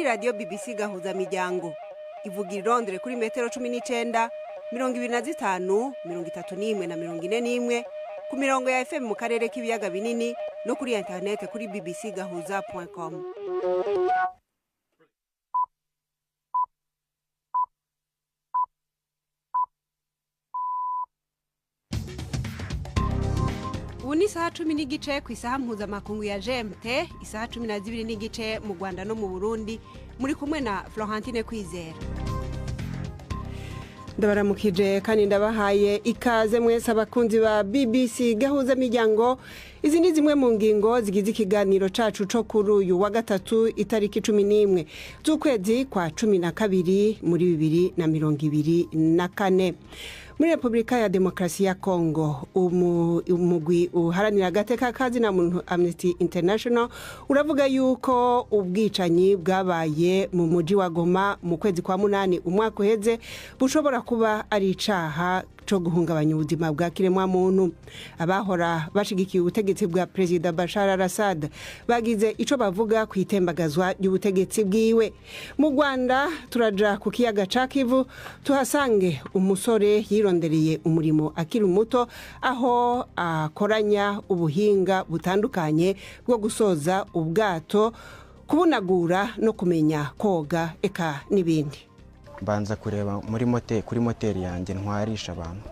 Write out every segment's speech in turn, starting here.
Radiyo BBC Gahuza Miryango ivuga i Londres kuri metero 19, 25, 31 na 41, ku mirongo ya FM mu karere k'ibiyaga binini no kuri interinete kuri bbcgahuza.com. Ubu ni isaha 10:15 ku isaha mpuzamakungu ya GMT, isaha 12:15 mu Rwanda no mu Burundi. Muri kumwe na Florentine Kwizera. Ndabaramukije kandi ndabahaye ikaze mwese abakunzi ba BBC Gahuza Miryango. Izi ni zimwe mu ngingo zigize ikiganiro cacu co kuri uyu wa gatatu, itariki 11 z'ukwezi kwa 12 muri 2024. Muri Repubulika ya Demokarasi ya Kongo, umugwi uharanira agateka kazina muntu Amnesty International uravuga yuko ubwicanyi bwabaye mu muji wa Goma mu kwezi kwa munani umwaka uheze bushobora kuba ari icaha co guhungabanya ubuzima bwa kiremwa muntu. Abahora bashigikiye ubutegetsi bwa Perezida Bashar al-Assad bagize ico bavuga ku itembagazwa ry'ubutegetsi bwiwe. Mu Rwanda turaja ku kiyaga ca Kivu, tuhasange umusore yirondereye umurimo akiri muto, aho akoranya ubuhinga butandukanye bwo gusoza ubwato, kubunagura no kumenya koga eka n'ibindi. Mbanza kureba muri moteri, kuri moteri yanjye ntwarisha abantu,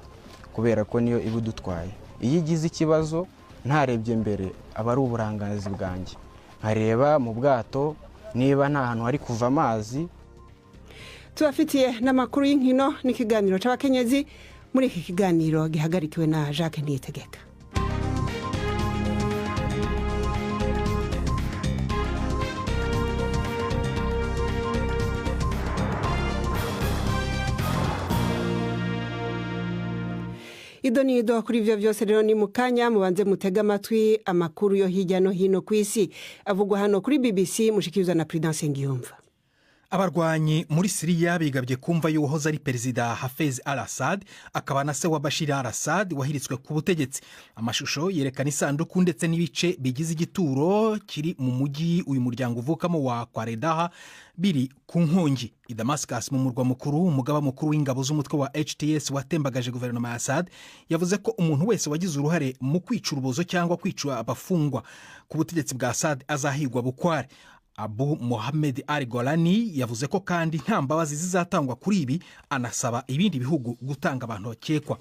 kubera ko niyo iba idutwaye. Iyo igize ikibazo ntarebye mbere aba ari uburangazi bwanjye, nkareba mu bwato niba nta hantu hari kuva amazi. Tubafitiye n'amakuru y'inkino n'ikiganiro c'abakenyezi muri iki kiganiro gihagarikiwe na Jacques Niyitegeka. Ido ni ido kuri ivyo vyose rero ni mukanya. Mubanze mutega amatwi amakuru yo hirya no hino ku isi avugwa hano kuri BBC, mushikirizwa na Prudence Ngiyumva. Abarwanyi muri Siriya bigabye kumva y'uwahoze ari Perezida Hafez al-Assad, akaba na se wa Bashir al-Assad wahiritswe ku butegetsi. Amashusho yerekana isanduku ndetse n'ibice bigize igituro kiri mu mujyi uyu muryango uvukamo wa Kwaredaha biri ku nkongi. I Damascus, mu murwa mukuru, umugaba mukuru w'ingabo z'umutwe wa HTS watembagaje guverinoma ya Assad yavuze ko umuntu wese wagize uruhare mu kwica urubozo cyangwa kwica abafungwa ku butegetsi bwa Assad azahigwa bukware. Abu Mohamed Al Golani yavuze ko kandi nta mbabazi zizatangwa kuri ibi, anasaba ibindi bihugu gutanga abantu bakekwa.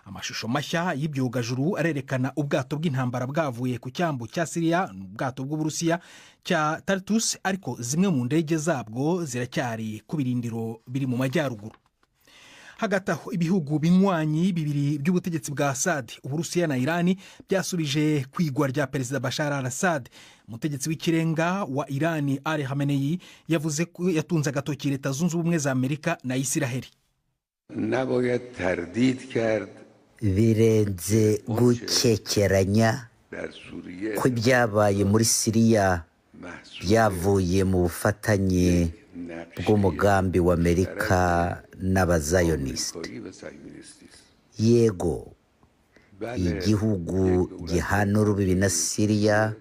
Amashusho mashya y'ibyogajuru arerekana ubwato bw'intambara bwavuye ku cyambu cya Siriya, ubwato bw'Uburusiya cya Tartus, ariko zimwe mu ndege zabwo ziracyari ku birindiro biri mu majyaruguru. Hagati aho, ibihugu binywanyi bibiri by'ubutegetsi bwa Assad, Uburusiya na Irani, byasubije kwigwa rya Perezida Bashar al-Assad. Umutegetsi w'ikirenga wa Irani Ali Khamenei yavuze ko yatunze agatoki Leta Zunze Ubumwe za Amerika na Isiraheli. نباید تردید کرد Birenze gukekeranya در سوریه ko ibyabaye muri Siriya محصول byavuye mu bufatanye نقشه bw'umugambi wa Amerika n'abazayonisite. آمریکایی و صهیونیستی است. Yego, بله، igihugu یک دولت gihana urubibi na Siriya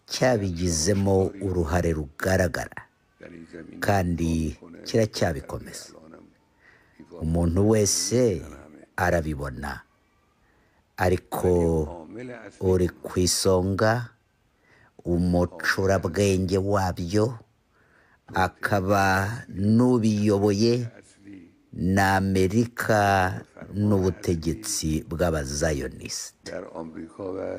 cyabigizemo uruhare rugaragara در این زمینه kandi کار می‌کنه. kiracyabikomeza. الانم ایفا Umuntu wese arabibona, ariko عامل اصلی uri ku isonga, umucurabwenge wabyo akaba n'ubiyoboye اصلی ni Amerika n'ubutegetsi bw'abazayonisite. در آمریکا و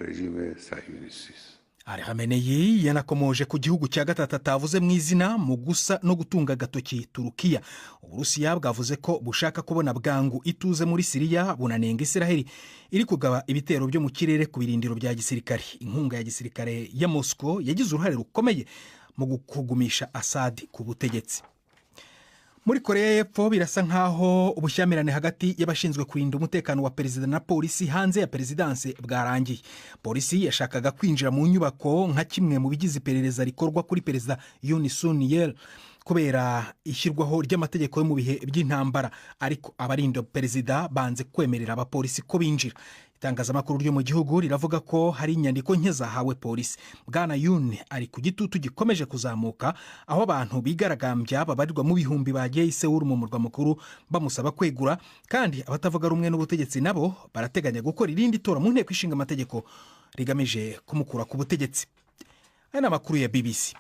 رژیم صهیونیستی است. Ali Khamenei yanakomoje ku gihugu cya gatatu atavuze mu izina mu gusa no gutunga agatoki Turukiya. Uburusiya bwavuze ko bushaka kubona bwangu ituze muri Siriya, bunanenga Isiraheli iri kugaba ibitero byo mu kirere ku birindiro bya gisirikare. Inkunga ya gisirikare ya Moscow yagize uruhare rukomeye mu kugumisha Assad ku butegetsi. Muri Korea y'Epfo birasa nkaho ubushyamirane hagati y'abashinzwe kurinda umutekano wa perezida na polisi hanze ya perezidanse bwarangiye. Polisi yashakaga kwinjira mu nyubako nka kimwe mu bigize iperereza rikorwa kuri Perezida Yoon Suk Yeol kubera ishyirwaho ry'amategeko yo mu bihe by'intambara, ariko abarinda perezida banze kwemerera abapolisi ko binjira. Itangazamakuru ryo mu gihugu riravuga ko hari inyandiko nke zahawe polisi. Bwana Yoon ari ku gitutu gikomeje kuzamuka, aho abantu bigaragambya babarirwa mu bihumbi bagiye i Seoul mu murwa mukuru bamusaba kwegura. Kandi abatavuga rumwe n'ubutegetsi nabo barateganya gukora irindi tora mu nteko ishinga amategeko rigamije kumukura ku butegetsi. Aya ni amakuru ya BBC.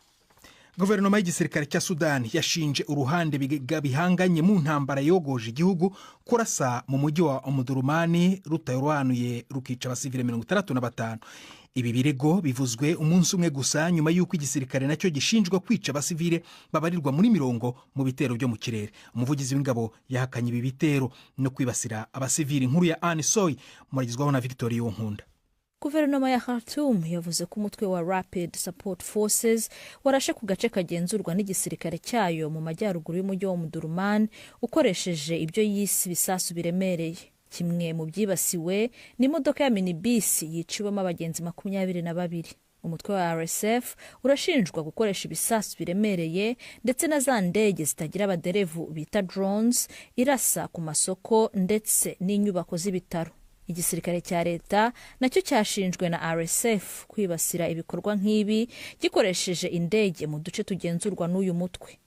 Guverinoma y'igisirikare cya Sudani yashinje uruhande bihanganye mu ntambara yogoje igihugu kurasa mu mujyi wa Omdurman rutarobanuye, rukica abasivile 65. Ibi birego bivuzwe umunsi umwe gusa nyuma y'uko igisirikare nacyo gishinjwa kwica abasivile babarirwa muri mirongo mu bitero byo mu kirere. Umuvugizi w'ingabo yahakanye ibi bitero no kwibasira abasivile. Inkuru ya Anne Soy muragizwaho na Victoria Nkunda. Guverinoma ya Khartoum yavuze ko umutwe wa Rapid Support Forces warashe ku gace kagenzurwa n'igisirikare cyayo mu majyaruguru y'umujyi wa Omdurman ukoresheje ibyo yise ibisasu biremereye. Kimwe mu byibasiwe ni imodoka ya minibisi yiciwemo abagenzi 22. Umutwe wa RSF urashinjwa gukoresha ibisasu biremereye ndetse na za ndege zitagira abaderevu bita drones, irasa ku masoko ndetse n'inyubako z'ibitaro. Igisirikare cya leta nacyo cyashinjwe na RSF kwibasira ibikorwa nk'ibi gikoresheje indege mu duce tugenzurwa n'uyu mutwe.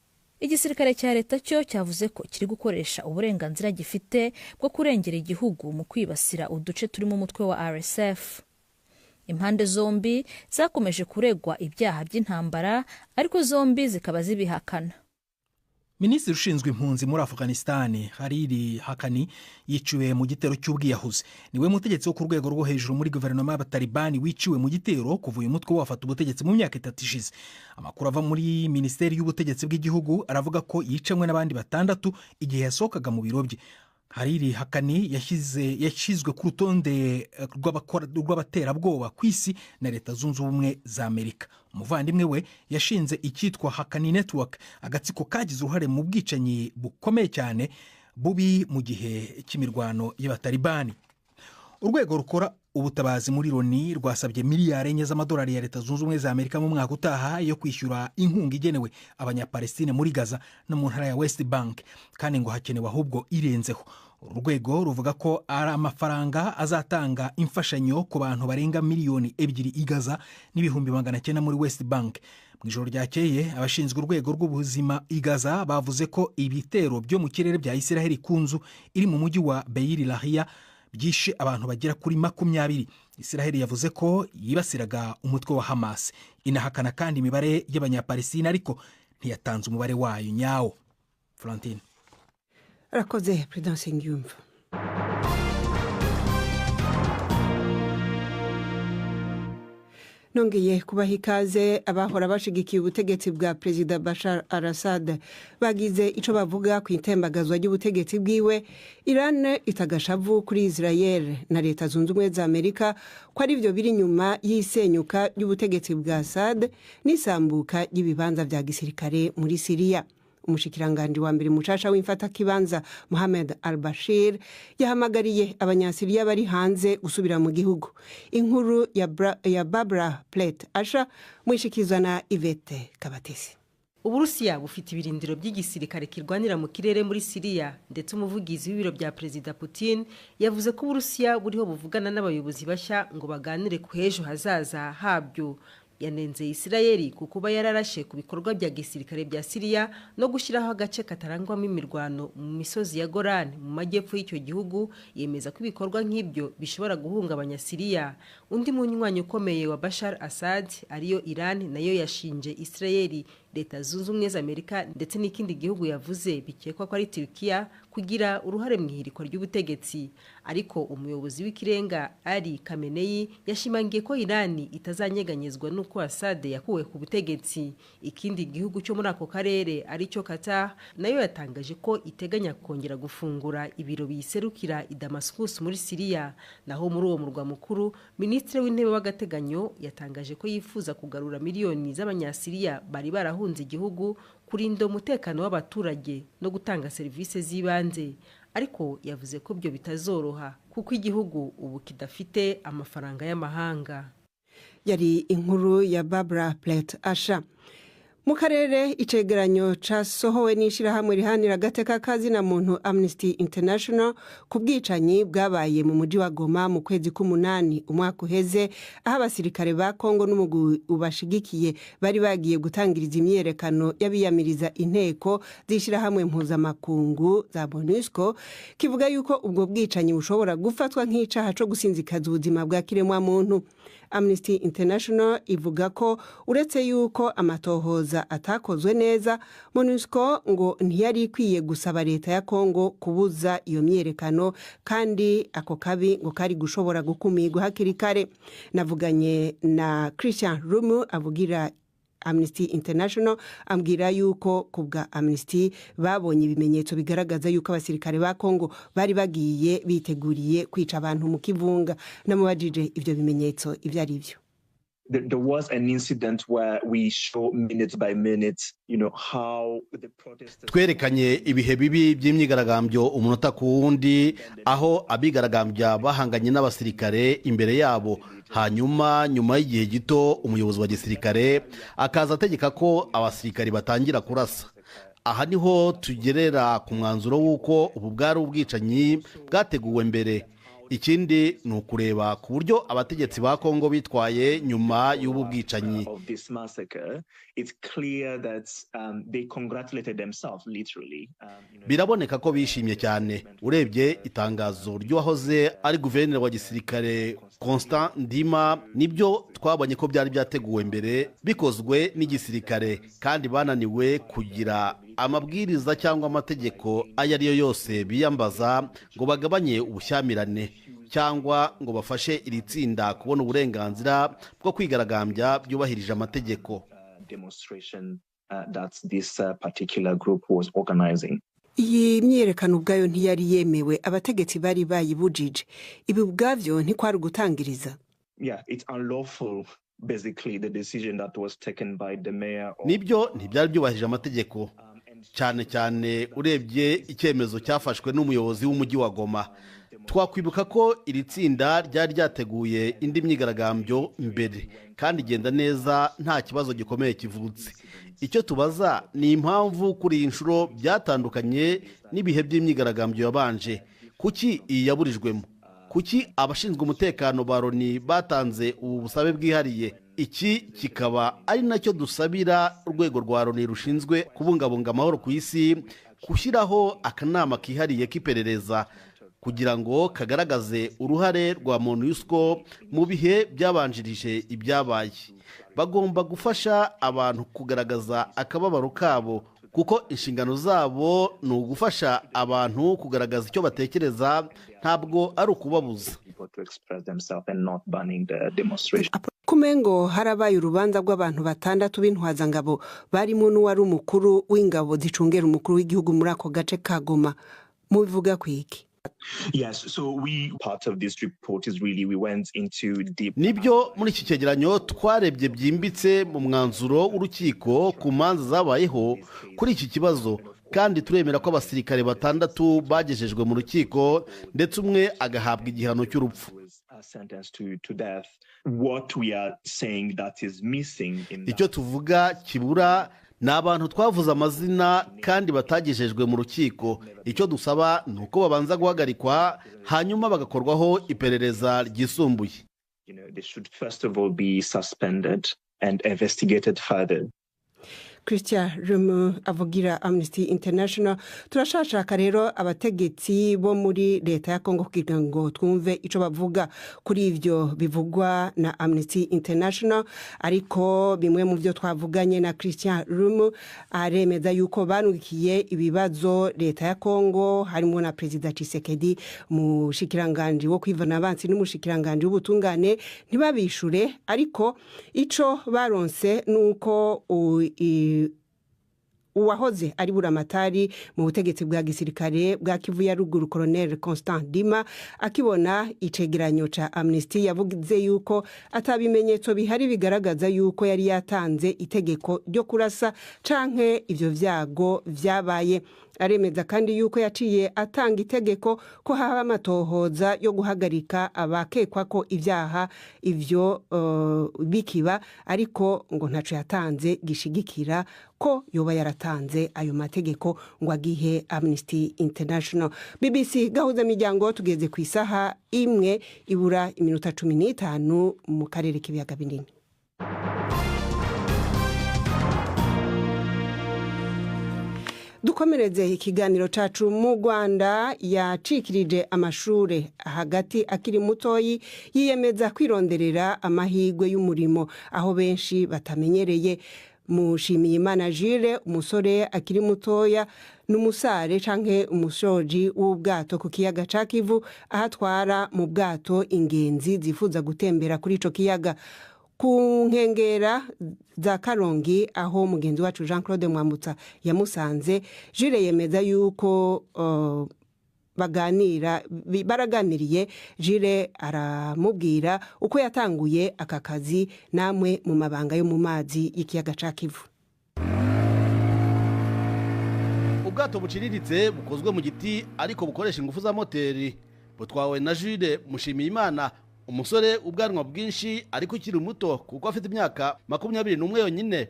Igisirikare cya leta cyo cyavuze ko kiri gukoresha uburenganzira gifite bwo kurengera igihugu mu kwibasira uduce turimo umutwe wa RSF. Impande zombi zakomeje kuregwa ibyaha by'intambara, ariko zombi zikaba zibihakana. Minisitiri ushinzwe impunzi muri Afghanistan, Hariri Hakani, yiciwe mu gitero cy'ubwiyahuzi. Niwe mutegetsi wo ku rwego rwo hejuru muri guverinoma y'Abatalibani wiciwe mu gitero kuva uyu mutwe wafata ubutegetsi mu myaka 3 ishize. Amakuru ava muri minisiteri y'ubutegetsi bw'igihugu aravuga ko yicanywe n'abandi 6 igihe yasohokaga mu biro bye. Hariri Hakani yashyizwe ku rutonde rw'abaterabwoba ku isi na Leta Zunze Ubumwe za Amerika. Umuvandimwe we yashinze icyitwa Hakani Network, agatsiko kagize uruhare mu bwicanyi bukomeye cyane bubi mu gihe cy'imirwano y'Abatalibani. Urwego rukora ubutabazi muri Loni rwasabye miliyari 4 z'amadolari ya Leta Zunze Ubumwe za Amerika mu mwaka utaha yo kwishyura inkunga igenewe Abanyapalestine muri Gaza no mu ntara ya West Bank, kandi ngo hakenewe ahubwo irenzeho. Uru rwego ruvuga ko ari amafaranga azatanga imfashanyo ku bantu barenga miliyoni 2 i Gaza n'900,000 muri West Bank. Mu ijoro ryakeye, abashinzwe urwego rw'ubuzima i Gaza bavuze ko ibitero byo mu kirere bya Israel ku nzu iri mu mujyi wa Beir Lahia byishe abantu bagera kuri 20. Israel yavuze ko yibasiraga umutwe wa Hamas, inahakana kandi imibare y'Abanyapalestina, ariko ntiyatanze umubare wayo nyawo. Florentine. Arakoze Prudence Ngiyumva. Nongeye kubaha ikaze. Abahora bashigikiye ubutegetsi bwa Perezida Bashar al-Assad bagize ico bavuga ku itembagazwa ry'ubutegetsi bwiwe. Iran itagashavu kuri Israel na Leta Zunze Ubumwe za Amerika ko ari byo biri nyuma y'isenyuka ry'ubutegetsi bwa Assad n'isambuka ry'ibibanza vya gisirikare muri Syria. Umushikiranganji wa mbere mushasha w'imfatakibanza Mohamed al-Bashir yahamagariye Abanyasiriya bari hanze gusubira mu gihugu. Inkuru ya Barbara Plett Asha mwishikizwa na Yvette Kabatesi. Uburusiya bufite ibirindiro by'igisirikare kirwanira mu kirere muri Syria, ndetse umuvugizi w'ibiro bya Perezida Putin yavuze ko Uburusiya buriho buvugana n'abayobozi bashya ngo baganire ku hejo hazaza habyo. Yanenze Isirayeli ku kuba yararashe ku bikorwa bya gisirikare bya Syria no gushyiraho agace katarangwamo imirwano mu misozi ya Golan mu majyepfo y'icyo gihugu, yemeza ko ibikorwa nk'ibyo bishobora guhungabanya Syria. Undi munywanyi ukomeye wa Bashar Assad ariyo Iran nayo yashinje Isirayeli, Leta Zunze Ubumwe za Amerika ndetse n'ikindi gihugu yavuze bikekwa ko ari Turkiya kugira uruhare mu ihirikwa ry'ubutegetsi. Ariko umuyobozi w'ikirenga Ali Khamenei yashimangiye ko Iran itazanyeganyezwa n'uko Assad yakuwe ku butegetsi. Ikindi gihugu cyo muri ako karere aricyo Qatar nayo yatangaje ko iteganya kongera gufungura ibiro biyiserukira i Damascus muri Syria. Naho muri uwo murwa mukuru, Minisitiri w'Intebe w'agateganyo yatangaje ko yifuza kugarura miliyoni z'Abanyasiriya bari barahunze igihugu, kurinda umutekano w'abaturage no gutanga serivisi z'ibanze. Ariko yavuze ko byo bitazoroha kuko igihugu ubu kidafite amafaranga y'amahanga. Yari inkuru ya Barbara Plett Asha. Mu karere, icegeranyo casohowe n'ishirahamwe rihanira agateka kazina muntu Amnesty International ku bwicanyi bwabaye mu muji wa Goma mu kwezi k'umunani umwaka uheze, aho abasirikare ba Kongo n'umugwi ubashigikiye bari bagiye gutangiriza imyiyerekano y'abiyamiriza inteko z'ishirahamwe mpuzamakungu za MONUSCO, kivuga yuko ubwo bwicanyi bushobora gufatwa nk'icaha co gusinzikaza ubuzima bwa kiremwa muntu. Amnesty International ivuga ko uretse yuko amatohoza atakozwe neza, MONUSCO ngo ntiyari ikwiye gusaba leta ya Kongo kubuza iyo myiyerekano, kandi ako kabi ngo kari gushobora gukumirwa hakiri kare. Navuganye na Christian Rumu avugira Amnesty International, ambwira yuko ku bwa Amnesty babonye ibimenyetso bigaragaza yuko abasirikare ba Kongo bari bagiye biteguriye kwica abantu mu kivunga. Namubajije ivyo bimenyetso ivyo ari byo. There was an incident where we show minute by minute, how the protesters. Twerekanye ibihe bibi by'imyigaragambyo umunota ku wundi, aho abigaragambya bahanganye n'abasirikare imbere yabo, hanyuma nyuma y'igihe gito umuyobozi wa gisirikare akaza ategeka ko abasirikare batangira kurasa. Aha niho tugerera ku mwanzuro w'uko ubu bwari ubwicanyi bwateguwe mbere. Ikindi ni ukureba ku buryo abategetsi ba Kongo bitwaye nyuma y'ubu bwicanyi. Of this massacre, it's clear that they congratulated themselves literally. Biraboneka ko bishimye cyane. Urebye itangazo ry'uwahoze ari guverineri wa gisirikare Constant Ndima, nibyo twabonye ko byari byateguwe mbere, bikozwe n'igisirikare, kandi bananiwe kugira amabwiriza cyangwa amategeko ayo ari yo yose biyambaza ngo bagabanye ubushyamirane cyangwa ngo bafashe iri tsinda kubona uburenganzira bwo kwigaragambya byubahirije amategeko. Demonstration that this particular group was organizing. Iyi myiyerekano ubwayo ntiyari yemewe, abategetsi bari bayibujije. Ibi ubwabyo ntikwari ugutangiriza? Yeah, it's unlawful, basically, the decision that was taken by the mayor. Of, Nibyo, ntibyari byubahirije amategeko, cyane cyane urebye icyemezo cyafashwe n'umuyobozi w'umujyi wa Goma. Twakwibuka ko iri tsinda ryari ryateguye indi myigaragambyo mbere kandi igenda neza, nta kibazo gikomeye kivutse. Icyo tubaza ni impamvu kuri iyi nshuro byatandukanye n'ibihe by'imyigaragambyo yabanje. Kuki iyi yaburijwemo? Kuki abashinzwe umutekano ba Loni batanze ubu busabe bwihariye? Iki kikaba ari nacyo dusabira urwego rwa Loni rushinzwe kubungabunga amahoro ku isi gushyiraho akanama kihariye k'iperereza kugira ngo kagaragaze uruhare rwa MONUSCO mu bihe byabanjirije ibyabaye. Bagomba gufasha abantu kugaragaza akababaro kabo, kuko inshingano zabo ni ugufasha abantu kugaragaza icyo batekereza, ntabwo ari ukubabuza. People to express themselves and not banning the demonstration. Kumengo harabaye urubanza rw'abantu batandatu b'intwazangabo, barimo n'uwari umukuru w'ingabo zicungera umukuru w'igihugu muri ako gace ka Goma. Mubivuga kwiki? Yes, so we part of this report is really we went into deep. Nibyo, muri iki cyegeranyo twarebye byimbitse mu mwanzuro w'urukiko ku manza zabayeho kuri iki kibazo, kandi turemera ko abasirikare batandatu bagejejwe mu rukiko, ndetse umwe agahabwa igihano cy'urupfu. Was sentenced to death. What we are saying that is missing in that Icyo tuvuga kibura ni abantu twavuze amazina kandi batagejejwe mu rukiko. Icyo dusaba ni uko babanza guhagarikwa, hanyuma bagakorwaho iperereza ryisumbuye. They should first of all be suspended and investigated further. Christian Rumu avugira Amnesty International. Turashashaka rero abategetsi bo muri leta ya Kongo kugira ngo twumve ico bavuga kuri ivyo bivugwa na Amnesty International, ariko bimwe mu byo twavuganye na Christian Rumu, aremeza yuko banukiye ibibazo leta ya Kongo, harimo na Perezida Tshisekedi, mushikiranganje wo kwivuna abansi n'umushikiranganje w'ubutungane, ntibabishure. Ariko ico baronse nuko uwahoze ari buramatari mu butegetsi bwa gisirikare bwa Kivu ya Ruguru, Colonel Constant Ndima, akibona icegeranyo ca Amnesty yavuze yuko atabimenyetso bihari bigaragaza yuko yari yatanze itegeko ryo kurasa canke ivyo vyago vyabaye. Aremeza kandi yuko yaciye atanga itegeko ko haba amatohoza yo guhagarika abakekwa ko ibyaha ivyo bikiba, ariko ngo ntaco yatanze gishigikira ko yoba yaratanze ayo mategeko ngo agihe Amnesty International. BBC Gahuza Miryango, tugeze ku isaha 12:45 mu karere k'ibiyaga binini. Dukomereze ikiganiro cacu mu Rwanda. Yacikirije amashure hagati akiri mutoyi, yiyemeza kwironderera amahirwe y'umurimo aho benshi batamenyereye. Mushimiyimana Jules, umusore akiri mutoya, n'umusare canke umushoji w'ubwato ku kiyaga ca Kivu, aho atwara mu bwato ingenzi zifuza gutembera kuri ico kiyaga ku nkengera za Karongi, aho mugenzi wacu Jean Claude Mwambutsa yamusanze. Jules yemeza yuko baganira baraganiriye. Jules aramubwira uko yatanguye aka kazi namwe mu mabanga yo mu mazi y'ikiyaga ca Kivu. Ubwato buciriritse bukozwe mu giti ariko bukoresha ingufu za moteri butwawe na Jules Mushimiyimana, umusore ubwanwa bwinshi ariko ukiri muto kuko afite imyaka 21 yonyine.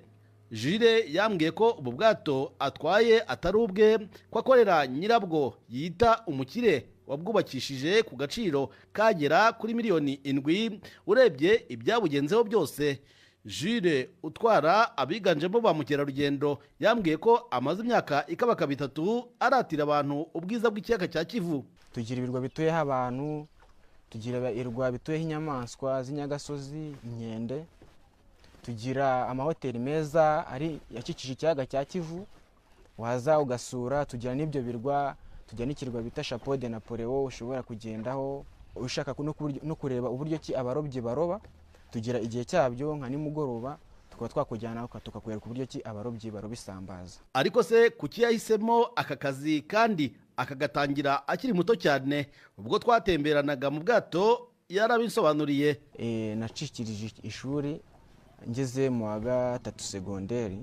Jules yambwiye ko ubu bwato atwaye atari ubwe, ko akorera nyirabwo yita umukire wabwubakishije ku gaciro kagera kuri miliyoni 7 urebye ibyabugenzeho byose. Jules utwara abiganjemo ba mukerarugendo yambwiye ko amaze imyaka ikabakaba 3 aratira abantu ubwiza bw'ikiyaga cya Kivu. Tugira ibirwa bituyeho abantu, tugira ibirwa bituyeho inyamaswa z'inyagasozi, inkende, tugira amahoteli meza ari yakikije ikiyaga cya Kivu waza ugasura, tugira n'ibyo birwa, tugira n'ikirwa bita Chapeau de Napoleon ushobora kugendaho ushaka no kureba uburyo ki abarobyi baroba. Tugira igihe cyabyo nka nimugoroba tukaba twakujyana tukakwereka uburyo ki abarobyi baroba isambaza. Ariko se kuki yahisemo aka kazi kandi akagatangira akiri muto cyane? Ubwo twatemberanaga mu bwato yarabisobanuriye. Nacikirije ishuri ngeze mu wa 3 segonderi,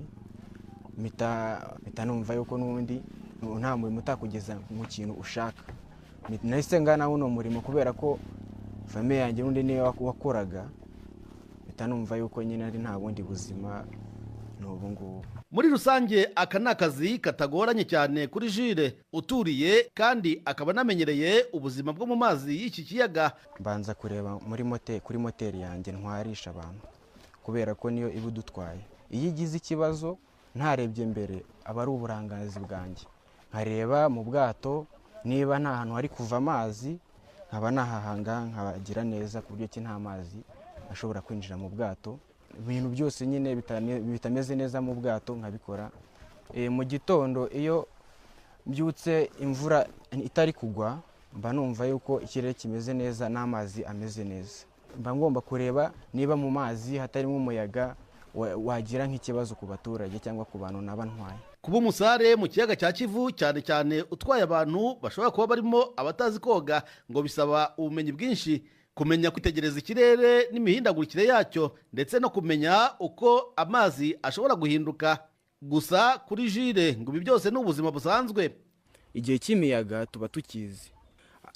mpita numva yuko n'ubundi nta murimo utakugeza mu kintu ushaka. Nahise ngana uno murimo kubera ko famille yanjye n'undi niyo wakoraga, mpita numva yuko nyine ari nta bundi buzima n'ubu ngubu. Muri rusange aka ni akazi katagoranye cyane kuri Jules uturiye kandi akaba anamenyereye ubuzima bwo mu mazi y'iki kiyaga. Mbanza kureba muri moteri, kuri moteri yanjye ntwarisha abantu kubera ko niyo iba idutwaye. Iyo igize ikibazo ntarebye mbere aba ari uburangazi bwanjye, nkareba mu bwato niba nta hantu hari kuva amazi nkaba nahahanga nkabagira neza ku buryo ki nta mazi ashobora kwinjira mu bwato. Ibintu byose nyine bitameze neza mu bwato nkabikora. Mu gitondo iyo mbyutse imvura itari kugwa mba numva yuko ikirere kimeze neza n'amazi ameze neza. Mba ngomba kureba niba mu mazi hatarimo umuyaga wagira nk'ikibazo ku baturage cyangwa ku bantu naba ntwaye. Kuba umusare mu kiyaga cya Kivu cyane cyane utwaye abantu bashobora kuba barimo abatazi koga ngo bisaba ubumenyi bwinshi, kumenya kwitegereza ikirere n'imihindagurikire yacyo ndetse no kumenya uko amazi ashobora guhinduka. Gusa kuri Jules ngo ibi byose ni ubuzima busanzwe. Igihe cy'imiyaga tuba tukizi,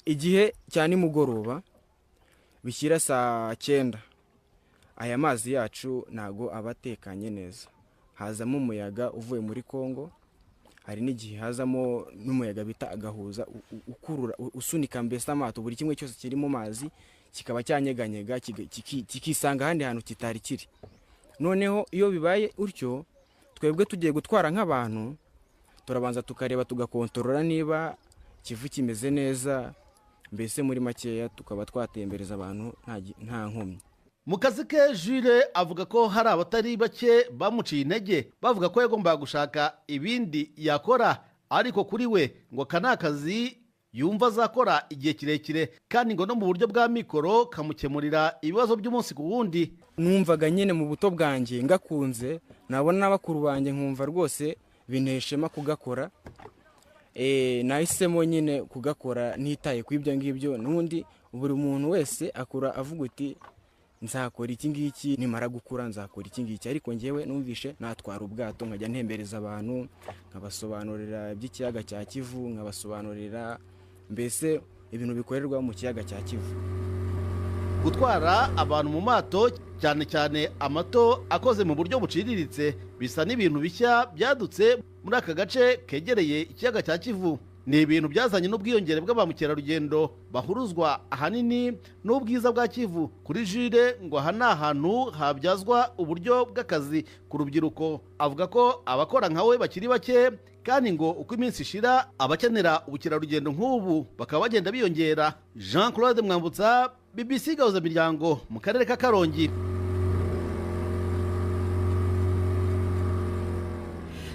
igihe cya nimugoroba bishyira saa 9 aya mazi yacu ntago aba atekanye neza, hazamo umuyaga uvuye muri Kongo, hari n'igihe hazamo n'umuyaga bita agahuza ukurura usunika mbese amato, buri kimwe cyose kiri mu mazi kikaba cyanyeganyega kikisanga ahandi hantu kitari kiri. Noneho iyo bibaye utyo twebwe tugiye gutwara nk'abantu turabanza tukareba tugakontorora niba Kivu kimeze neza, mbese muri makeya tukaba twatembereza abantu nta nkomyi. Mu kazi ke Jules avuga ko hari abatari bake bamuciye intege bavuga ko yagombaga gushaka ibindi yakora, ariko kuri we ngo aka ni akazi yumva azakora igihe kirekire kandi ngo no mu buryo bwa mikoro kamukemurira ibibazo by'umunsi ku wundi. Numvaga nyine mu buto bwanjye ngakunze, nabona n'abakuru banjye nkumva rwose binteshema kugakora. Nahisemo nyine kugakora ntitaye ku ibyo ngibyo. N'ubundi buri muntu wese akura avuga uti Nzakora iki ngiki nimara gukura, nzakora iki ngiki. Ariko ngewe numvishe natwara ubwato, nkajya ntembereza abantu, nkabasobanurira iby'ikiyaga cya Kivu, nkabasobanurira mbese ibintu bikorerwa mu kiyaga cya Kivu. Gutwara abantu mu mato, cyane cyane amato akoze mu buryo buciriritse, bisa n'ibintu bishya byadutse muri aka gace kegereye ikiyaga cya Kivu. Ni ibintu byazanye n'ubwiyongere bw'aba mukerarugendo bahuruzwa ahanini n'ubwiza bwa Kivu. Kuri Jire ngo aha ni ahantu habyazwa uburyo bw'akazi ku rubyiruko. Avuga ko abakora nka we bakiri bake, kandi ngo uko iminsi ishira abakenera ubukerarugendo nk'ubu bakaba bagenda biyongera. Jean Claude Mwambutsa, BBC Gahuzamiryango, mu karere ka Karongi.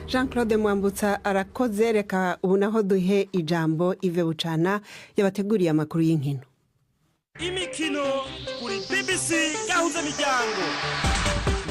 Jean Claude Mwambutsa arakoze. Reka ubu naho duhe ijambo Yves Bucana yabateguriye amakuru y'inkino. Imikino kuri BBC Gahuzamiryango.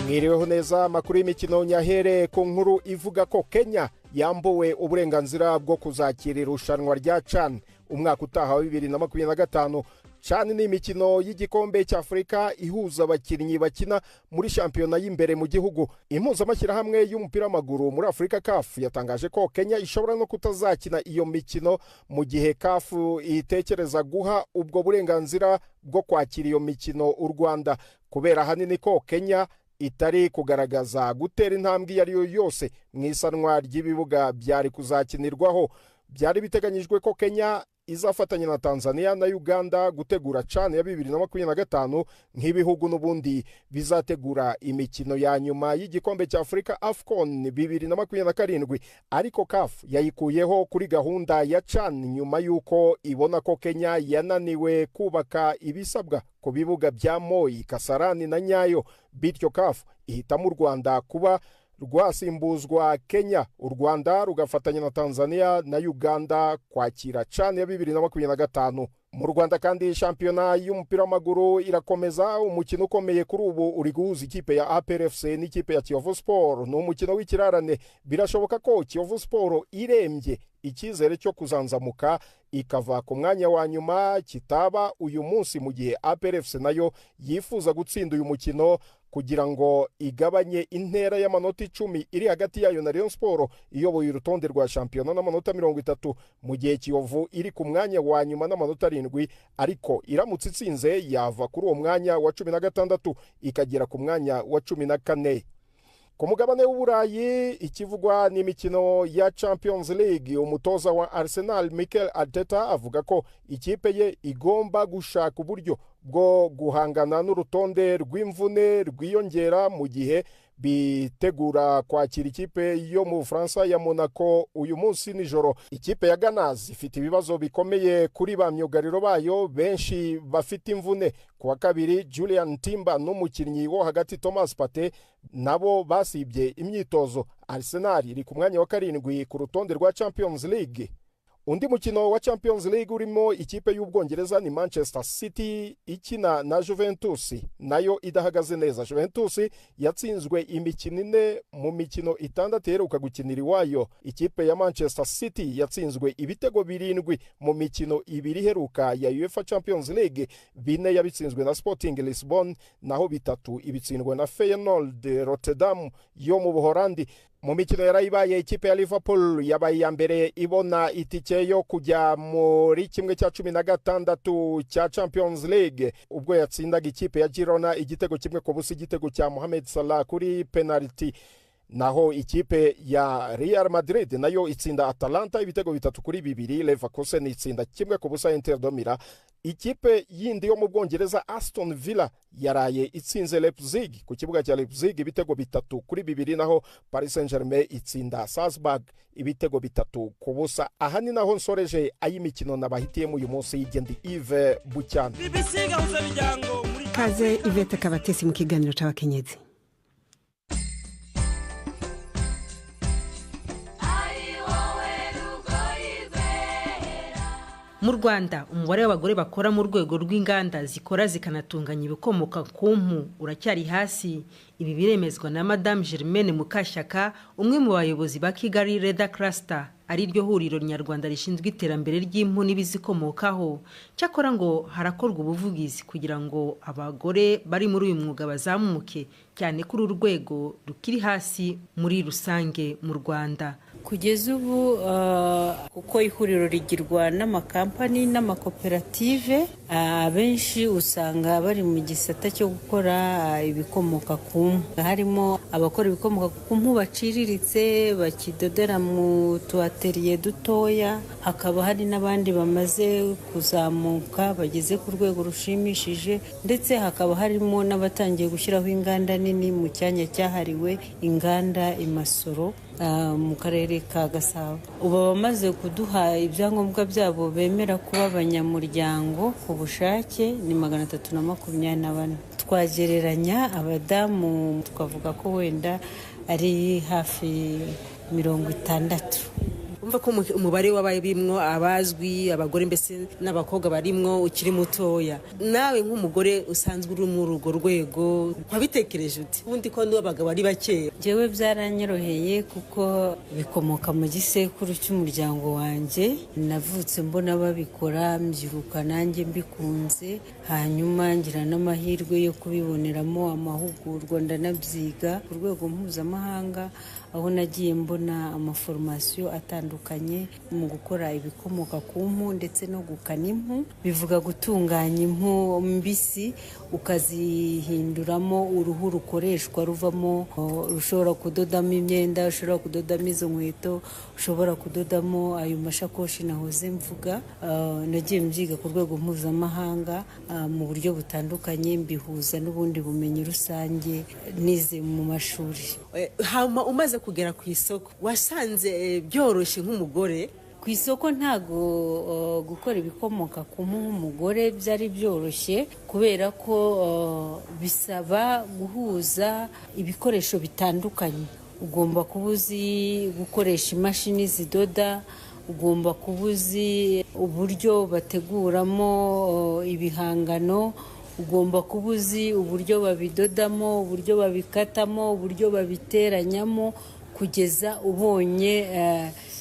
Mwiriweho neza. Amakuru y'imikino nyahere ku nkuru ivuga ko Kenya yambuwe uburenganzira bwo kuzakira irushanwa rya CHAN umwaka utaha wa 2025. CHAN ni imikino y'igikombe cy'Afurika ihuza abakinnyi bakina muri shampiyona y'imbere mu gihugu. Impuzamashyirahamwe y'umupira w'amaguru muri Afurika, CAF, yatangaje ko Kenya ishobora no kutazakina iyo mikino mu gihe CAF itekereza guha ubwo burenganzira bwo kwakira iyo mikino u Rwanda, kubera ahanini ko Kenya itari kugaragaza gutera intambwe iyo ari yo yose mu isanwa ry'ibibuga byari kuzakinirwaho. Byari biteganyijwe ko Kenya izafatanya na Tanzania na Uganda gutegura CHAN ya 2025, nk'ibihugu n'ubundi bizategura imikino ya nyuma y'igikombe cya Afurika, AFCON 2027, ariko CAF yayikuyeho kuri gahunda ya CHAN nyuma y'uko ibona ko Kenya yananiwe kubaka ibisabwa ku bibuga bya Moi, Kasarani na Nyayo. Bityo CAF ihitamo u Rwanda kuba rwasimbuzwa Kenya, u Rwanda rugafatanya na Tanzania na Uganda kwakira CHAN ya 2025. Mu Rwanda kandi, shampiyona y'umupira w'amaguru irakomeza. Umukino ukomeye kuri ubu uri guhuza ikipe ya APR FC n'ikipe ya Kiyovu Sport. Ni umukino w'ikirarane. Birashoboka ko Kiyovu Sport irembye icyizere cyo kuzanzamuka ikava ku mwanya wa nyuma kitaba uyu munsi, mu gihe APR FC nayo yifuza gutsinda uyu mukino kugira ngo igabanye intera y'amanota 10 iri hagati yayo na Rayon Sport iyoboye urutonde rwa shampiyona n'amanota 30, mu gihe Kiyovu iri ku mwanya wa nyuma n'amanota 7. Ariko iramutse itsinze yava kuri uwo mwanya wa 16 ikagera ku mwanya wa 14. Ku mugabane w'Uburayi, ikivugwa n'imikino ya Champions League. Umutoza wa Arsenal, Mikel Arteta, avuga ko ikipe ye igomba gushaka uburyo bwo guhangana n'urutonde rw'imvune rwiyongera mu gihe bitegura kwakira ikipe yo mu Bufaransa ya Monaco uyu munsi nijoro. Ikipe ya Gunners ifite ibibazo bikomeye kuri ba myugariro bayo benshi bafite imvune. Ku wa kabiri, Julian Timber n'umukinnyi wo hagati Thomas Partey nabo basibye imyitozo. Arsenal iri ku mwanya wa 7 ku rutonde rwa Champions League. Undi mukino wa Champions League urimo ikipe y'Ubwongereza ni Manchester City ikina na Juventus, nayo idahagaze neza. Juventus yatsinzwe imikino 4 mu mikino 6 iheruka gukinira iwayo. Ikipe ya Manchester City yatsinzwe ibitego 7 mu mikino 2 iheruka ya UEFA Champions League. 4 yabitsinzwe na Sporting Lisbon, naho 3 ibitsindwe na Feyenoord Rotterdam yo mu Buholandi. Mu mikino yarayibaye, ikipe ya Liverpool yabaye iya mbere ibona itike yo kujya muri 1/16 cya Champions League ubwo yatsindaga ikipe ya Girona igitego 1-0, igitego cya Mohamed Salah kuri penalty. Naho ikipe ya Real Madrid nayo itsinda Atalanta ibitego 3-2. Leverkusen itsinda 1-0 Inter de Milan. Ikipe yindi yo mu Bwongereza, Aston Villa, yaraye itsinze Leipzig ku kibuga cya Leipzig ibitego 3-2, naho Paris Saint-Germain itsinda Salzburg ibitego 3-0. Aha ni naho nsoreje ay'imikino nabahitiyemo uyu munsi. Y'Igendi Yves Bucyana. BBC Gahuzamiryango muri Kaze Yvette Kabatesi mu kiganiro c'abakenyezi. Mu Rwanda, umubare w'abagore bakora mu rwego rw'inganda zikora zikanatunganya ibikomoka ku mpu uracyari hasi. Ibi biremezwa na Madame Germaine Mukashyaka, umwe mu bayobozi ba Kigali Leather Cluster. ari ryo huriro nyarwanda rishinzwe iterambere ry'impu n'ibizikomokaho. Cyakora ngo harakorwa ubuvugizi kugira ngo abagore bari muri uyu mwuga bazamuke, cyane kuri uru rwego rukiri hasi muri rusange mu Rwanda. Kugeza ubu kuko ihuriro rigirwa n'amakampani n'amakoperative, abenshi usanga bari mu gisata cyo gukora ibikomoka ku mpu. Harimo abakora ibikomoka ku mpu baciriritse bakidodera mu tuateriye dutoya, hakaba hari n'abandi bamaze kuzamuka bageze ku rwego rushimishije, ndetse hakaba harimo n'abatangiye gushyiraho inganda nini mu cyanya cyahariwe inganda i Masoro mu karere ka Gasabo. Ubu bamaze kuduha ibyangombwa byabo bemera kuba abanyamuryango ku bushake ni 324. Twagereranya abadamu tukavuga ko wenda ari hafi 60. Umva ko umubare w'abarimwo abazwi abagore mbese n'abakobwa barimwo ukiri mutoya. Nawe nk'umugore usanzwe uri muri urwo rwego wabitekereje ute? Ubundi ko n'abagabo ari bakeya. Jewe byaranyoroheye kuko bikomoka mu gisekuru cy'umuryango wanjye. Navutse mbona babikora, mbyiruka nanjye mbikunze, hanyuma ngira n'amahirwe yo kubiboneramo amahugurwa, ndanabyiga ku rwego mpuzamahanga, aho nagiye mbona amaforomasiyo atandukanye mu gukora ibikomoka ku mpu ndetse no gukana impu. Bivuga gutunganya impu mbisi ukazihinduramo uruhu rukoreshwa ruvamo, ushobora kudodamo imyenda, ushobora kudodamo izo nkweto, ushobora kudodamo ayo mashakoshi nahoze mvuga. Nagiye mbyiga ku rwego mpuzamahanga mu buryo butandukanye, mbihuza n'ubundi bumenyi rusange nize mu mashuri. Hama umaze kugera ku isoko wasanze byoroshye nk'umugore? Ku isoko ntago gukora ibikomoka ku mpu nk'umugore byari byoroshye, kubera ko bisaba guhuza ibikoresho bitandukanye. Ugomba kuba uzi gukoresha imashini zidoda, ugomba kuba uzi uburyo bateguramo ibihangano, ugomba kuba uzi uburyo babidodamo, uburyo babikatamo, uburyo babiteranyamo, kugeza ubonye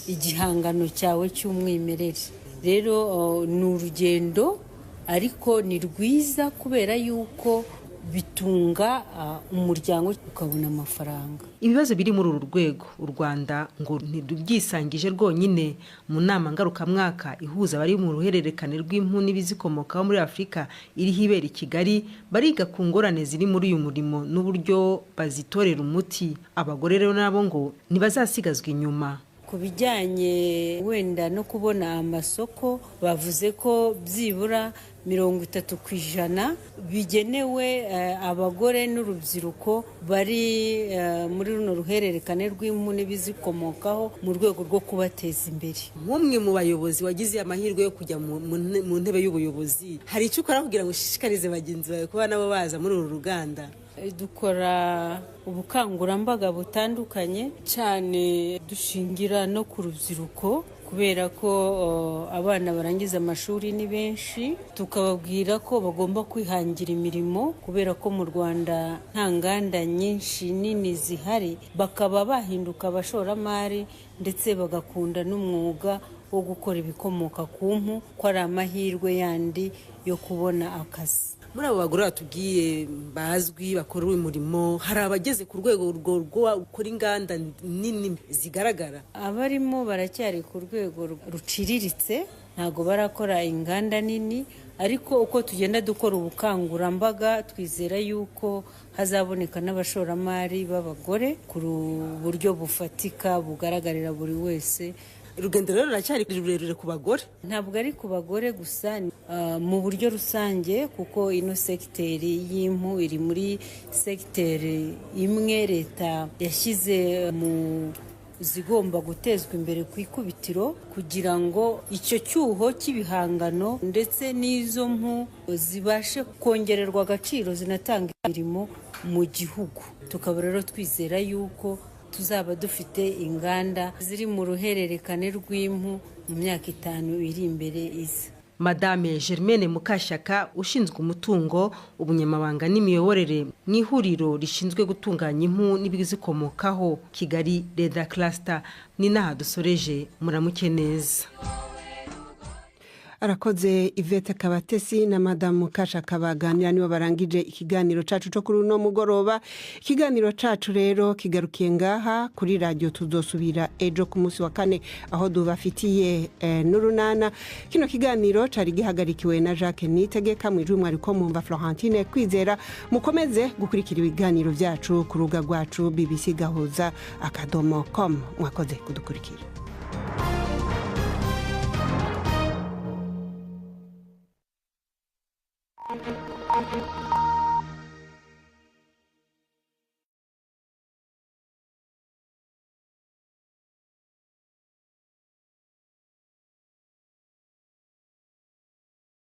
igihangano cyawe cy'umwimerere. Rero ni urugendo ariko ni rwiza kubera yuko bitunga umuryango ukabona amafaranga. Ibibazo biri muri uru rwego u Rwanda ngo ntirubyisangije rwonyine. Mu nama ngarukamwaka ihuza abari mu ruhererekane rw'impu n'ibizikomokaho muri Afurika iriho ibera i Kigali, bariga ku ngorane ziri muri uyu murimo n'uburyo bazitorera umuti. Abagore rero nabo ngo ntibazasigazwa inyuma. Ku bijyanye wenda no kubona amasoko, bavuze ko byibura 30% bigenewe abagore n'urubyiruko bari muri runo ruhererekane rw'impu n'ibizikomokaho mu rwego rwo kubateza imbere. Nk'umwe mu bayobozi wagize amahirwe yo kujya mu ntebe y'ubuyobozi, hari icyo ukora kugira ngo ushishikarize bagenzi bawe kuba nabo baza muri uru ruganda? Dukora ubukangurambaga butandukanye, cyane dushingira no ku rubyiruko, kubera ko abana barangiza amashuri ni benshi, tukababwira ko bagomba kwihangira imirimo, kubera ko mu Rwanda nta nganda nyinshi nini zihari, bakaba bahinduka abashoramari ndetse bagakunda n'umwuga wo gukora ibikomoka ku mpu, ko ari amahirwe yandi yo kubona akazi. Muri abo bagore batubwiye bazwi bakora uyu murimo, hari abageze ku rwego rwo gukora inganda nini zigaragara? Abarimo baracyari ku rwego ruciriritse, ntago barakora inganda nini, ariko uko tugenda dukora ubukangurambaga twizera yuko hazaboneka n'abashoramari b'abagore ku buryo bufatika bugaragarira buri wese. Urugendo rero ruracyari rurerure ku bagore? Ntabwo ari ku bagore gusa, mu buryo rusange, kuko ino sekiteri y'impu iri muri sekiteri imwe leta yashyize mu zigomba gutezwa imbere ku ikubitiro, kugira ngo icyo cyuho cy'ibihangano ndetse n'izo mpu zibashe kongererwa agaciro, zinatanga imirimo mu gihugu. Tukaba rero twizera yuko tuzaba dufite inganda ziri mu ruhererekane rw'impu mu myaka 5 iri imbere iza. Madame Germaine Mukashyaka, ushinzwe umutungo, ubunyamabanga n'imiyoborere mu ihuriro rishinzwe gutunganya impu n'ibizikomokaho, Kigali Leather Cluster. Ni n'aha dusoreje, muramuke neza. Arakoze Yvette Kabatesi na Madamu Kasha kabaganira, nibo barangije ikiganiro cacu cyo kuri uno mugoroba. Ikiganiro cacu rero kigarukiye ngaha kuri radio. Tuzosubira ejo ku munsi wa kane, aho dubafitiye n'urunana. Kino kiganiro cari gihagarikiwe na Jacques Nitegeka. Mwijwi mwariko mwumva Florentine Kwizera. Mukomeze gukurikira ibiganiro vyacu ku rubuga rwacu bbcgahuza.com. Mwakoze kudukurikira.